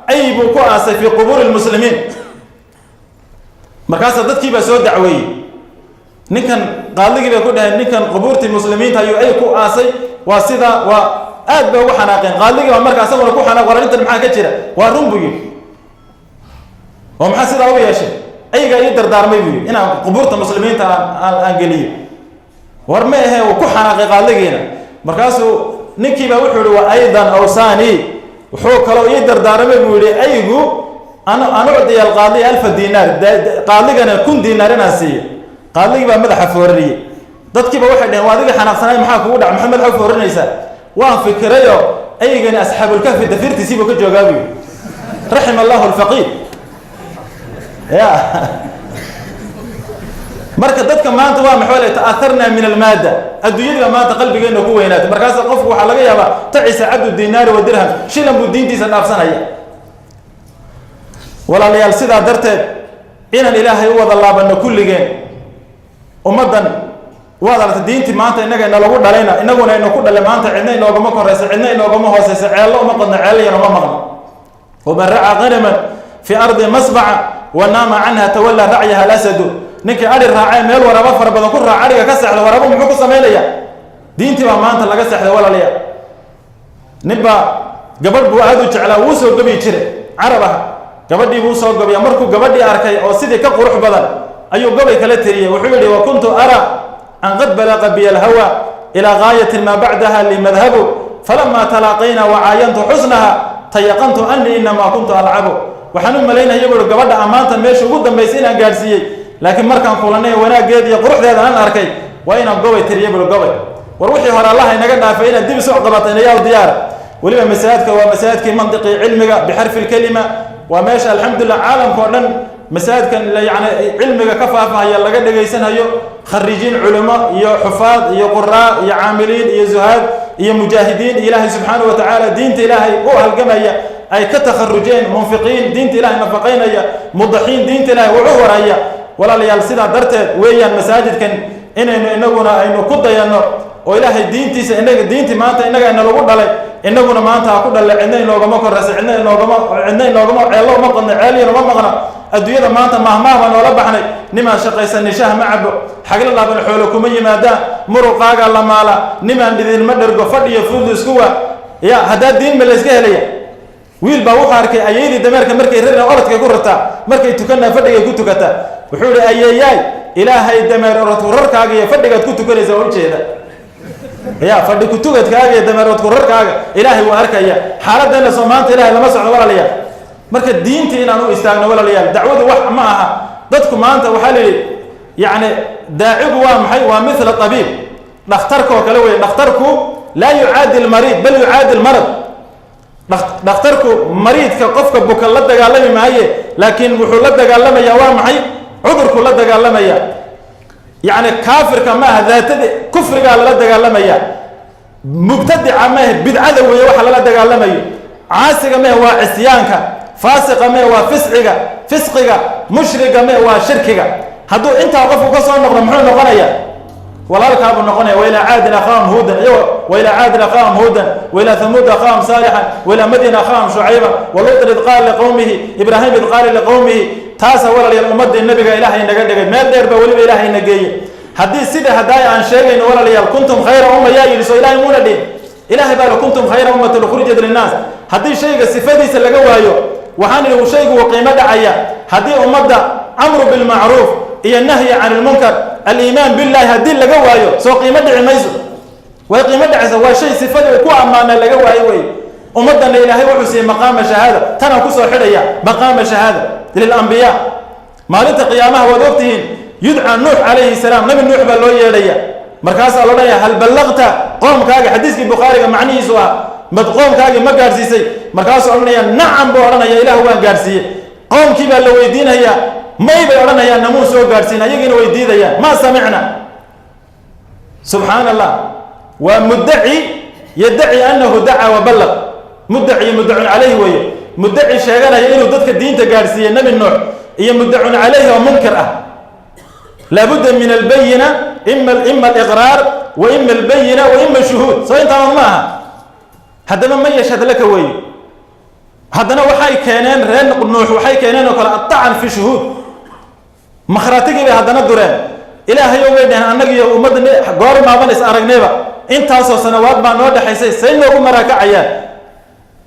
ay buu ku aasay fii qubuuri lmuslimiin. Markaasaa dadkii baa soo dacweeyey ninkan. Qaadigii bay ku dhaheen: ninkan qubuurtii muslimiinta ayuu ay ku aasay. Waa sida waa aad bay ugu xanaaqeen. Qaadigii baa marka asaguna ku xanaaq: war arrintan maxaa ka jira? Waa run buu yidhi. Oo maxaa sidaa u yeeshay? Aygaa ii dardaarmay buu yidhi inaan qubuurta muslimiinta aan geliyo. War ma ahe, uu ku xanaaqay qaadigiina. Markaasuu ninkiibaa wuxuu yihi: wa aydan awsani, wuxuu kaloo ii dardaarmay buu yihi aygu an ucdiya alqaadi alfa dinaar, qaadigana 1000 dinaar inaan siiyo. Qaadigii baa madaxa foorariyey. Dadkiiba waxay dhaheen: waa adiga xanaaqsanay, maxaa kugu dhac? Maxaa madaxa u foorinaysaa? Waan fikirayo, aygani asxaabulkahfi dafirtiisii buu ka joogaa buu yidhi. Raxima allahu alfaqiih. Ya marka dadka maanta waa maxaa le? Ta'aharnaa min almaada, adduunyadii baa maanta qalbigeena ku weynaatay. Markaasa qofku waxaa laga yaabaa tacisa cabdu dinaari wa dirham, shilan buu diintiisa dhaafsanaya. Walaalayaal, sidaa darteed inaan Ilaahay u wada laabanno kulligeen. Ummaddan waad aragtay, diintii maanta innaga inalagu dhalayna, innaguna aynu ku dhalay, maanta cidna inoogama korayso, cidna inoogama hooseyso. Ceello uma qodno, ceellayana uma maqno. Waman racaa hanaman fii ardi masbaca wa naama canha tawallaa racyaha alasadu. Ninkii adhi raacee meel waraabo fara badan ku raaca, adhiga ka seexda, waraabo muxuu ku samaynaya? Diintii baa maanta laga seexday, walaalayaal. Ninbaa gabadh buu aada u jeclaa, wuu soo gobi jiray, carab ah. Gabadhii buu usoo gobiya. Markuu gabadhii arkay oo sidii ka qurux badan ayuu gobay kala tiriyey. Wuxuu yidhi: "Wa kuntu ara an qad balaqa biya alhawa ilaa gaayatin maa bacdaha limadhabu, falamaa talaaqayna wacaayantu xusnaha tayaqantu annii inamaa kuntu alcabu." Waxaan u malaynaya, buui, gabadha ammaanta meesha ugu dambaysay inaan gaadhsiiyey, laakiin markaan kulanay wanaaggeeda iyo quruxdeeda aan arkay, waa inaan gobay tiriye, buui. Gobay war wixii hore Allaha inaga dhaafay, inaad dib isu qabatay yaa diyaara. Weliba masaajidka waa masaajidkii mantiqii cilmiga bixarfi lkelima. Waa meesha, alxamdulilah, caalamka oo dhan masaajidkan yani cilmiga ka faafahaya laga dhegaysanhayo. Khariijiin, culimo iyo xufaad iyo quraa iyo caamiliin iyo zuhaad iyo mujaahidiin, Ilaahay subxaanahu wa tacaala diinta Ilaahay u halgamaya ay ka takharujeen, munfiqiin diinta Ilahay nafaqaynaya, mudaxiin diinta Ilahay wuxu horaya. Walaalayaal, sidaa darteed weeyaan masaajidkan inaynu inaguna aynu ku dayanno oo Ilaahay diintiisa inaga diintii maanta innaga inalagu dhalay, inaguna maanta ha ku dhalle. Cidna inoogama koraysa, cidna inoogama ceello uma qodna, ceel uma maqna. Adduunyada maanta mahmaah baa noola baxnay: nimaan shaqaysanin shah ma cabo, xagla laaban xoolo kuma yimaadaan, muruqaaga la maala, nimaan dhidinma dhergo, fadhiyo fuudlu isku waa ya. Haddaa diin ma layska helaya? Wiil baa wuxuu arkay ayeydii dameerka markay rarina orodkay ku rartaa, markay tukanaa fadhigay ku tukataa. Wuxuu ihi: "Ayeeyaay, Ilaahay dameer orodku rarkaaga iyo fadhigaad ku tukanaysa waa ujeeda ya. Fadhi kutugadkaaga iyo dameer orodku rarkaaga Ilaahay wuu arkaya." Xaaladdeena soo maanta Ilahay lama socdo, walaalayaal. Marka diintii inaan u istaagno, walaalayaal. Dacwadu wax ma aha. Dadku maanta waxaa la yidhi, yacni, daacigu waa maxay? Waa mithla tabiib, dhakhtarka oo kale wey. Dhakhtarku laa yucaadi lmariid bal yucaadi lmarad. Dhakhtarku mariidka, qofka buka, la dagaalami maaye, laakiin wuxuu la dagaalamayaa waa maxay? Cudurku la dagaalamaya. Yacni kaafirka maaha, daatada kufrigaa lala dagaalamaya. Mubtadica maaha, bidcada weeye waxa lala dagaalamayo. Caasiga mehe, waa cisyaanka. Faasiqa mehe, waa fisciga, fisqiga. Mushriga mehe, waa shirkiga. Hadduu intaa qofku ka soo noqdo, muxuu noqonaya? Walaalkaabuu noqonaya. Wailaa caadin akhaahum huudan, iyago wailaa caadin akhaahum huudan, wailaa thamuud akhaahum saalixan, wailaa madyan akhaahum shucayba, waluutan id qaala liqowmihi, Ibraahim id qaala liqowmihi. Taasa, walaalayaal, ummadii nabiga Ilaahay naga dhigay. Meel dheer baa weliba Ilaahay na geeyey. Haddii sida haddaay aan sheegayno, walaalayaal, "kuntum khayra umma" yaa yidhi? Soo Ilahay muuna dhihin? Ilahay baa la "kuntum khayra ummatin ukhrijat linnaas". Haddii shayga sifadiisa laga waayo, waxaan idhi shaygu wuu qiimo dhacaya. Haddii ummadda amru bilmacruuf iyo nahyi can ilmunkar, aliimaan billahi, haddii laga waayo, soo qiimo dhici mayso? Way qiimo dhacaysa. Waa shay sifadii uu ku ammaana laga waayo wey. Ummadana Ilaahay wuxuu siiyey maqaama shahaada. Tanaan kusoo xidhaya: maqaama shahaada lilambiyaa. Maalinta qiyaamaha, waad ogtihiin, yudca Nuux calayhi salaam. Nabi Nuux baa loo yeedhaya. Markaasaa loodhanaya: "Hal ballaqta?" Qoomkaaga, xadiiskii Bukhaariga macnihiisu ah, mad qoomkaagii ma gaadhsiisay? Markaasuu odhanaya: "Nacam," buu odhanaya, "Ilaah, waan gaadhsiiyey." Qoomkii baa la weydiinayaa. "May," bay odhanayaan, "namuun soo gaadhsiin." Ayagiina way diidayaan: "Maa samicna." Subxaan Allah. Waa muddaci yaddaci annahu dacaa wa ballaq. Muddaci iyo muddacun calayhi weeye. Muddaci sheeganaya inuu dadka diinta gaadhsiiyey, Nabi Nuux, iyo muddacun calayhi oo munkir ah. Laabudda min albayina, ima aliqraar wa ima albayina wa ima shuhuud. Soo intaan ma aha? Haddaba ma yashhad laka weeye. Haddana waxay keeneen reer Nuux, waxay keeneen oo kale aطacan fi shuhuud. Makhraatigii bay haddana dureen. "Ilaahayow," bay dheheen, "annagiyo ummadda goor maaban is aragnayba, intaasoo sanawaad baa noo dhexaysay, say noogu marakacayaan?"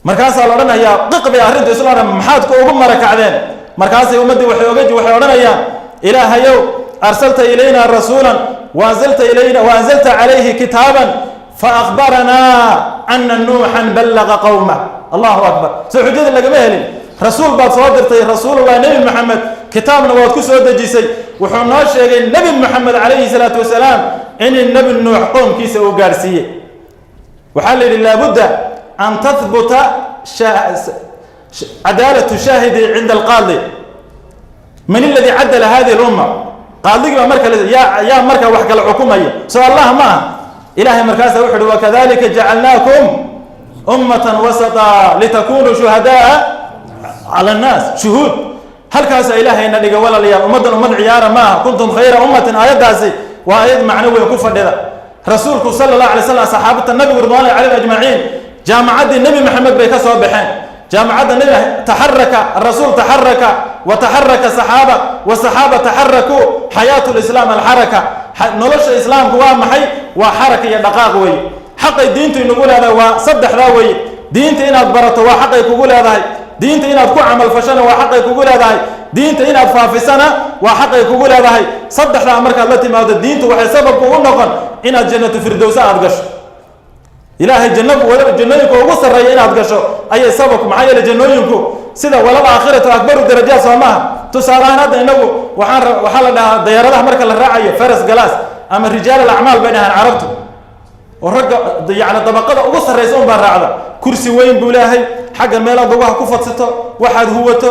Markaasaa la odhanayaa: "Qiq," bay arrintu isla odhan, "maxaad ku ugu marakacdeen?" Markaasay ummaddii waxay odhanayaan: "Ilaahayow, arsalta ilayna rasuulan waanzalta ilayna waanzalta calayhi kitaaban faakbaranaa ana Nuuxan ballaqa qowmah." Allahu akbar! Soo xujada lagama helin? Rasuul baad soo dirtay, rasuulullahi Nebi Moxamed, kitaabna waad ku soo dejisay. Wuxuu noo sheegay Nebi Moxamed calayhi salaatu wasalaam in Nebi Nuux qoomkiisa uu gaadhsiiyey. Waxaa la yidhi: laabudda an tahbuta cadaalatu shaahidi cinda alqaadi. Man aladii cadala hadihi lumma? Qaadigii baa marka yaa marka wax kala xukumaya. Soo Allah ma aha? Ilahay markaasa wuxu uhi: "Wakadalika jacalnaakum ummatan wasata litakunuu shuhadaaa cala annaas." Shuhuud halkaasaa Ilaahayna dhiga, walaalayaal. Ummaddan ummad ciyaara ma aha. "Kuntum khayra ummatin", aayaddaasi waa aayad macno weyn ku fadhida. Rasuulku sala Allah alay slam, saxaabata nabigu ridwaanulahi calayhim ajmaciin, jaamacaddii Nebi Maxamed bay ka soo baxeen. Jaamacadda Nabi taxaraka arasuul, taxaraka wa taxaraka saxaaba wa saxaaba taxarakuu. Xayaatu lislaam alxaraka. Nolosha islaamku waa maxay? Waa xaraka iyo dhaqaaq weeye. Xaqay diintu inagu leedahay waa saddexdaa weeye. Diinta inaad barato waa xaqay kugu leedahay, diinta inaad ku camalfashana waa xaqay kugu leedahay, diinta inaad faafisana waa xaqay kugu leedahay. Saddexdaa markaad la timaado, diintu waxay sababku u noqon inaad jannatu firdowsa aad gasho. Ilaahay janno, jannooyinka ugu sarreeya inaad gasho ayay sababku. Maxaa yeelay jannooyinku sida walal aakhiratu akbaru darajaat, soo maaha? Tusaale ahaan, hadda inagu waxaan waxaa la dhahaa dayaaradaha marka la raacayo first class ama rijaal al acmaal bay dhahaan Carabtu, oo ragga yacni dabaqada ugu sarreysa un baa raacda. Kursi weyn buu leeyahay, xagga meelaad lugaha ku fadsato, waxaad huwato,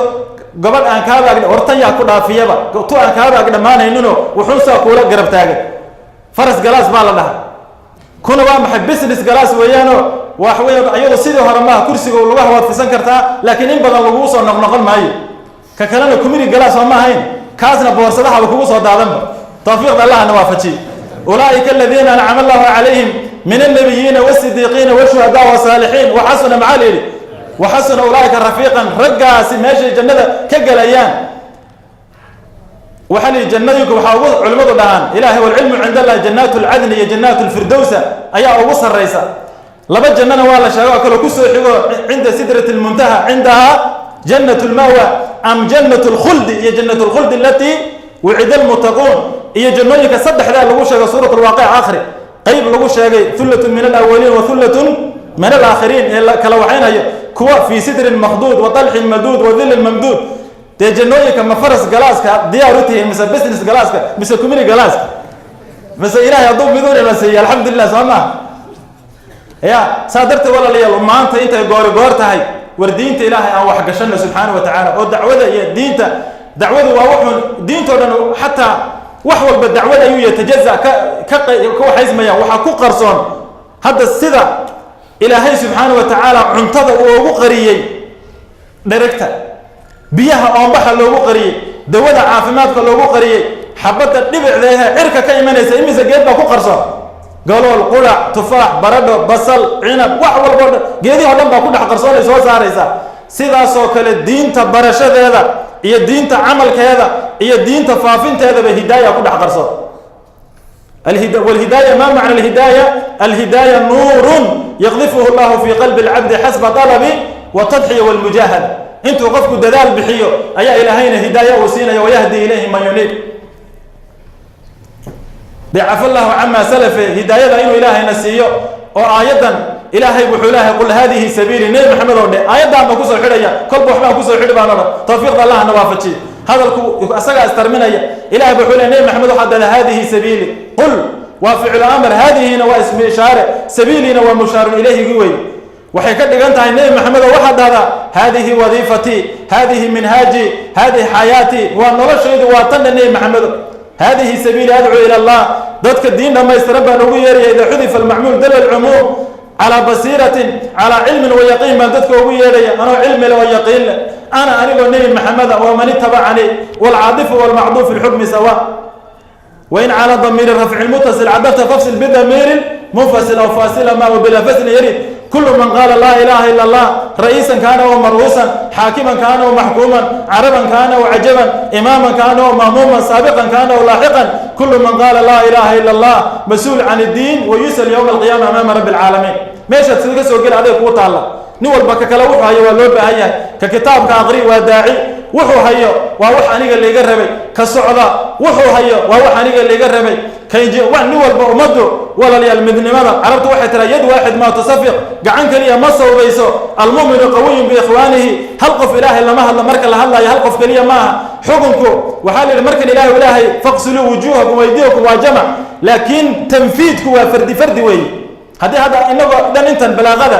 gabadh aan kaaba ag hortan yaa ku dhaafiyaba, tu aan kaaba ag dhammaanayninoo wuxuunsaa kuula garab taagan. First class baa la dhahaa. Kuna waa maxay? Business class weeyaano. Wax weeyaan iyadu sidii hore maaha. Kursiga lugaha waad fisan kartaa, laakiin in badan laguu soo noqnoqon maayo. Ka kalena economy class oo ma ahayn, kaasna boorsadahaba kugu soo daadanba. Tawfiiqda Allahna waafajiy. Ulaa'ika aladiina ancama Allahu calayhim min annabiyiina wasidiiqiina washuhadaa wasaalixiin, waxasuna, maxaa la yidhi? Waxasuna ulaa'ika rafiiqan. Raggaasi meeshay jannada ka gelayaan, waxaa la yidhi jannooyinku waxaa ugu, culimmadu dhahaan, Ilahay walcilmu cinda Allah, jannaatu lcadni iyo jannaatu lfirdowsa ayaa ugu sarraysa. Laba jannana waa la sheego oo kale kusoo xigo, cinda sidrati lmuntaha, cindahaa jannat lmawa am jannat lkhuldi, iyo jannat lkhuldi alatii wucida almuttaquun, iyo jannooyinka saddexdaa lagu sheego suurat lwaaqica akhri, qayb lagu sheegay hullatun min alawaliin wa hullatun min alaakhiriin, ee la kala waxaynayo kuwa fii sidrin makhduud wa talxin maduud wa dhillin mamduud. Dee jannooyinka ma first classka diyaar u tihiin, mise business classka, mise economy classka? Mise Ilahay hadduu miduun ina siiyo, alxamdulilah, soo maha? Ya saa darteed, walaalayaal, maanta intay goori goor tahay, war diinta Ilaahay aan waxgashano subxaana wa tacaala, oo dacwada iyo diinta. Dacwadu waa wuxuun diintoo dhan, xataa wax walba dacwada ayuu yatajaza ka waxaysmaya. Waxaa ku qarsoon hadda sida Ilaahay subxaana wa tacaala cuntada uu ugu qariyey dheregta, biyaha oombaxa loogu qariyey, dawada caafimaadka loogu qariyey, xabadda dhibicda ehe cirka ka imanaysa, imise geed baa ku qarsoon? Galool, qurac, tufaax, baradho, basal, cinab, wax walbo dhan, geedihii o dhan baa ku dhex qarsoonay soo saaraysaa. Sidaasoo kale diinta barashadeeda iyo diinta camalkeeda iyo diinta faafinteedaba hidaaya ku dhex qarsoon. والهداية، ما معنى الهداية؟ الهداية نور يقذفه الله في قلب العبد حسب طلب والتضحية والمجاهدة. Intuu qofku dadaal bixiyo ayaa Ilaahayna hidaaya uu siinaya. ويهدي إليه من ينيب. Dee cafa Allahu camaa salafe. Hidaayada inuu Ilaahayna siiyo oo aayaddan Ilaahay wuxuu leeyahay: قل هذه سبيلي. Nebi Maxamed oo dhe, aayaddan baan kusoo xidhaya, kolba waxbaan kusoo xidhi baan odhan. Tawfiiqda Allahna waafajiye. Hadalku asagaa istarminaya. Ilahay wuxuu leeyahy: Nebi Maxamed, waxaad dhahdaa هذه سبيلي. قل waa ficlu amar, هذه na waa ismi ishaare, سبيلي na waa mushaarun ilayhigi wey. Waxay ka dhigan tahay: Nebi Maxamed oo waxaad dhahdaa هذه وظيفتي، هذه منهاجي، هذه حياتي, waa noloshaydu, waa tanna. Nebi Maxamedo, هذه سبيلي أدعو إلى الله, dadka diin dhammaystiran baan ugu yeeraya. إذا حذف المعمول دل العموم. على بصيرة، على علم ويقين baan dadka ugu yeedhaya, anoo cilmi leh oo yaqiin leh. أنا, anigoo Nebi Maxameda, ومن اتبعني. والعاطف والمعطوف في الحكم سواء. وإن على ضمير الرفع المتصل عطفت فافصل بضمير منفصل أو فاصل ما وبلا فصل يرد. كل من قال لا إله إلا الله، رئيسا كان أو مرؤوسا، حاكما كان أو محكوما، عربا كان أو عجما، إماما كان أو مأموما، سابقا كان أو لاحقا، كل من قال لا إله إلا الله مسؤول عن الدين ويسأل يوم القيامة أمام رب العالمين. Meeshaad sida ka soo geli aday kuu taalla. Nin walba ka kale wuxuu hayo waa loo baahan yahay. Ka kitaabka aqri waa daaci, wuxuu hayo waa wax aniga layga rabay. Ka socda wuxuu hayo waa wax aniga layga rabay. Nin walba, ummaddu, walaalayaal, midnimada Carabtu waxay tiraa: يد واحد ما تصفق, gacan keliya ma sawbayso. المؤمن قوي بإخوانه. Hal qof Ilaahay lama hadlo. Marka la hadlayo hal qof keliya maaha xukunku. Waxaa la yidhi markan Ilaahay فاغسلوا وجوهكم وأيديكم, waa jamac, laakiin tanfiidku waa fardi fardi weeye. Haddii hadda inagoo dhan intan balaaqada,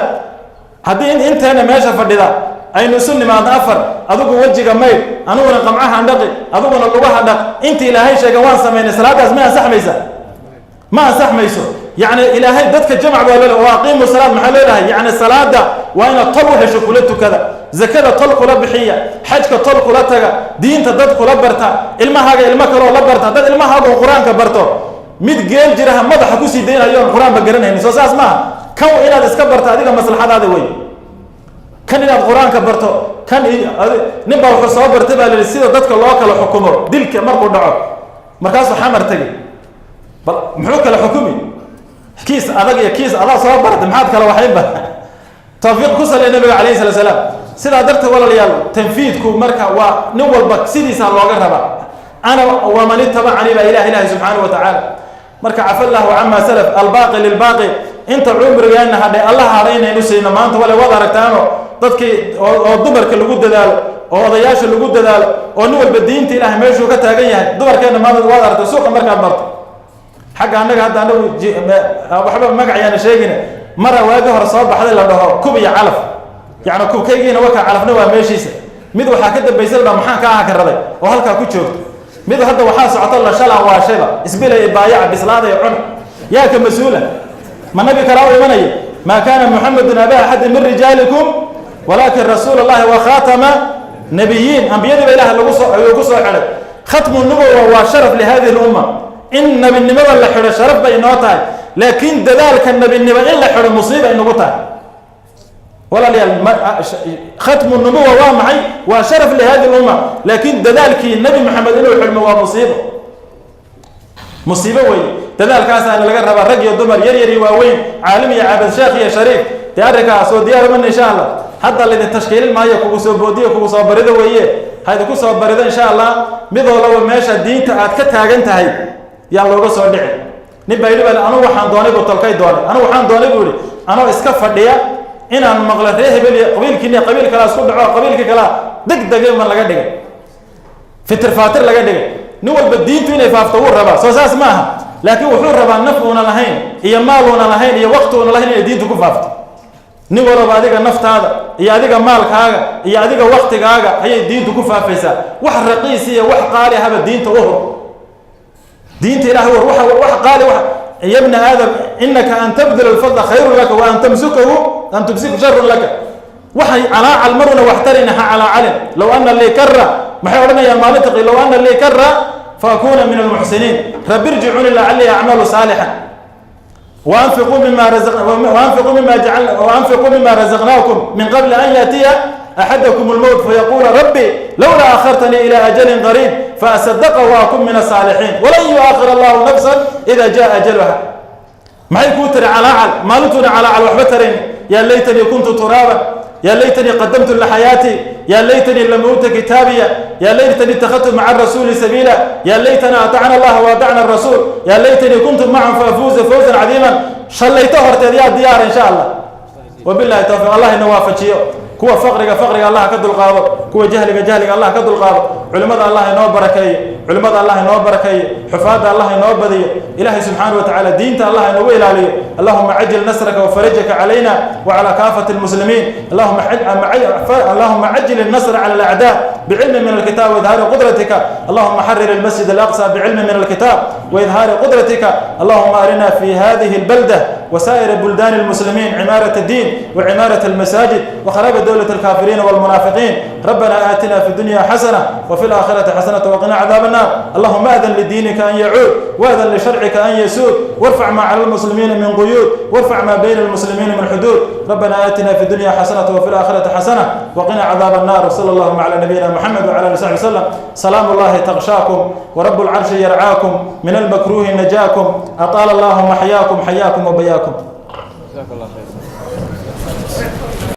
haddii inteena meesha fadhida aynu isu nimaadno afar, adigu wejiga maydh, aniguna qamcahan dhaqi, adiguna lugaha dhaq, inta Ilaahay sheega waan samaynay, salaadaas ma ansaxmaysa? Ma ansaxmayso. Yacni Ilaahay dadka jamac baa loo oo أقيموا الصلاة. Maxaa leedahay? Yacni salaada waa inaad tol u hesho kula tukada, zakada tol kula bixiya, xajka tol kula taga, diinta dad kula barta, ilmahaaga ilmo kaloo la barta. Dad ilmahaaga oo Qur-aanka barto, mid geel jiraha madaxa kusii daynayo oon Qur-aanba garanaynin, soo saas maaha? Kan inaad iska barta adiga maslaxadaada wey. Kan inaad Qur-aanka barto, kan nin baa wuxuu soo bartay baa la yidhi sida dadka loo kala xukumo dilka markuu dhaco. Markaasuu Xamar tegey. Bal muxuu kala xukumi? Kiis adag iyo kiis adaa soo bartay, maxaad kala waxaynba? Tawfiiq ku saliya Nabiga calayhi salatu salaam. Sidaa darteed, walaalayaal, tanfiidku marka waa nin walba sidiisaa looga rabaa. Ana waman itabacanii baa Ilahi subxaanahu wa tacaala. Marka cafa Allahu camaa salaf, albaaqi lilbaaqi. Inta cumrigeena hadhay, Allah hadhay inaynu siino maanta. Wale waad aragtaano dadkii oo dumarka lagu dadaalo, oo odayaasha lagu dadaalo, oo nin walba diinta Ilahay meeshuu ka taagan yahay. Dumarkeenna maanta waad aragtay suuqa markaad marto xagga annaga hadda anagu waxba magacayaana sheegina. Mara waagi hore soo baxday la dhaho kub iyo calaf, yacni kubkaygiina waka, calafna waa meeshiisa. Mid waxaa ka dambaysa la dhaho maxaan kaa hakaraday oo halkaa ku joogto. Mid hadda waxaa socoto la shalan waa shayba isbilay baayaca bislaaday cuna. Yaa ka mas-uula? Ma nabi kalaa u imanaya? Maa kaana Muxamedun abaa axadin min rijaalikum walaakin rasuul Allahi wa khaatama nabiyiin. Ambiyadiiba Ilaah lagu soo ayuu ku soo xidhay. Khatmu nubuwa waa sharaf lihadihi lumma. In nabinimada la xidho sharaf bay inoo tahay, laakiin dadaalka nabinimo in la xidho musiiba inagu tahay. Walaalayaal, khatmu nubuwa waa maxay? Waa sharaf lihadihi lumma, laakiin dadaalkii Nebi Maxamed inuu xidhmo waa musiibo, musiibo wey. Dadaalkaasaana laga rabaa, rag iyo dumar, yar yar iyo waaweyn, caalim iyo caabad, sheekh iyo shariif. Dee arrinkaas oo diyaarman insha Allah. Hadda laydin tashkiilin maayo, kugu soo boodiyo, kugu soo barido weeye. Ha idinku soo barido insha Allah. Mid walaba meesha diinta aad ka taagan tahay yaan looga soo dhici. Nin baa yidhi bal anugu waxaan doonay buu tolkay doonay, anugu waxaan doonay buu yidhi anoo iska fadhiya inaan maqlo ree hebel iyo qabiilkiina qabiil kalaa isku dhaco, qabiilkii kalaa deg dege ma laga dhigay, fitir faatir laga dhigay. Nin walba diintu inay faafto wuu rabaa, soo saas ma aha? Laakiin wuxuu rabaa naf uuna lahayn iyo maal uuna lahayn iyo waqti uuna lahayn inay diintu ku faafto. Nin walba adiga naftaada iyo adiga maalkaaga iyo adiga waktigaaga ayay diintu ku faafaysaa. Wax raqiis iyo wax qaali ahaba diinta u hur, diinta Ilahay hur. Wax qaali wax. Ya bna aadam, inaka an tabdila alfadla khayrun laka wa an tamsukahu an tumsiku sharun laka. Waxay calaacal maruna wax tarina ha calaacalin. Low ana lii kara, maxay odhanayaan maalinta? Low ana lii kara faakuna min almuxsiniin, rabbi irjicuni lacalii acmalu saalixan. وأنفقوا مما رزقناكم من قبل أن يأتي أحدكم الموت فيقول ربي لولا أخرتني إلى أجل قريب فأصدق وأكن من الصالحين ولن يؤخر الله نفسا إذا جاء أجلها. Maxay kuu tiri calaacal maalintuuna calaacal waxba tarayn? Yaa laytanii kuntu turaaba, yaa laytanii qadamtu lixayaatii, yaa laytanii lam uuta kitaabiya, yaa laytanii ittakhadtu maca arasuuli sabiila, yaa laytana atacna Allaha wa atacna arasuul, yaa laytanii kuntu macahum faafuuza fawzan cadiiman. Shallayto horteed yaa diyaara insha Allah? Wabillahi tawfiiq. Allah ina waafajiyo. Kuwa faqriga faqriga Allah ka dulqaado, kuwa jahliga jahliga Allah ka dulqaado. Culimmada Allah inoo barakeeyo, culimmada Allah inoo barakeeyo, xufaadda Allah inoo badiyo. Ilaahay subxaanahu wa tacaala diinta Allah inoogu ilaaliyo. Allahuma cajil nasraka wafarajaka calayna wacalaa kaafati almuslimiin. Allahuma cajil النصر على الأعداء بعلم من الكتاب وإظهار قدرتك. اللهم حرر المسجد الأقصى بعلم من الكتاب وإظهار قدرتك. اللهم أرنا في هذه البلدة وسائر بلدان المسلمين عمارة الدين وعمارة المساجد وخراب دولة الكافرين والمنافقين. ربنا آتنا في الدنيا حسنة وفي الآخرة حسنة وقنا عذاب النار. اللهم أذن لدينك أن يعود، وأذن لشرعك أن يسود، وارفع ما على المسلمين من قيود، وارفع ما بين المسلمين من حدود. ربنا آتنا في الدنيا حسنة وفي الآخرة حسنة وقنا عذاب النار. وصلى اللهم على نبينا محمد وعلى آله وصحبه وسلم. سلام الله تغشاكم ورب العرش يرعاكم، من المكروه نجاكم، أطال الله محياكم، حياكم وبياكم. جزاك الله خير.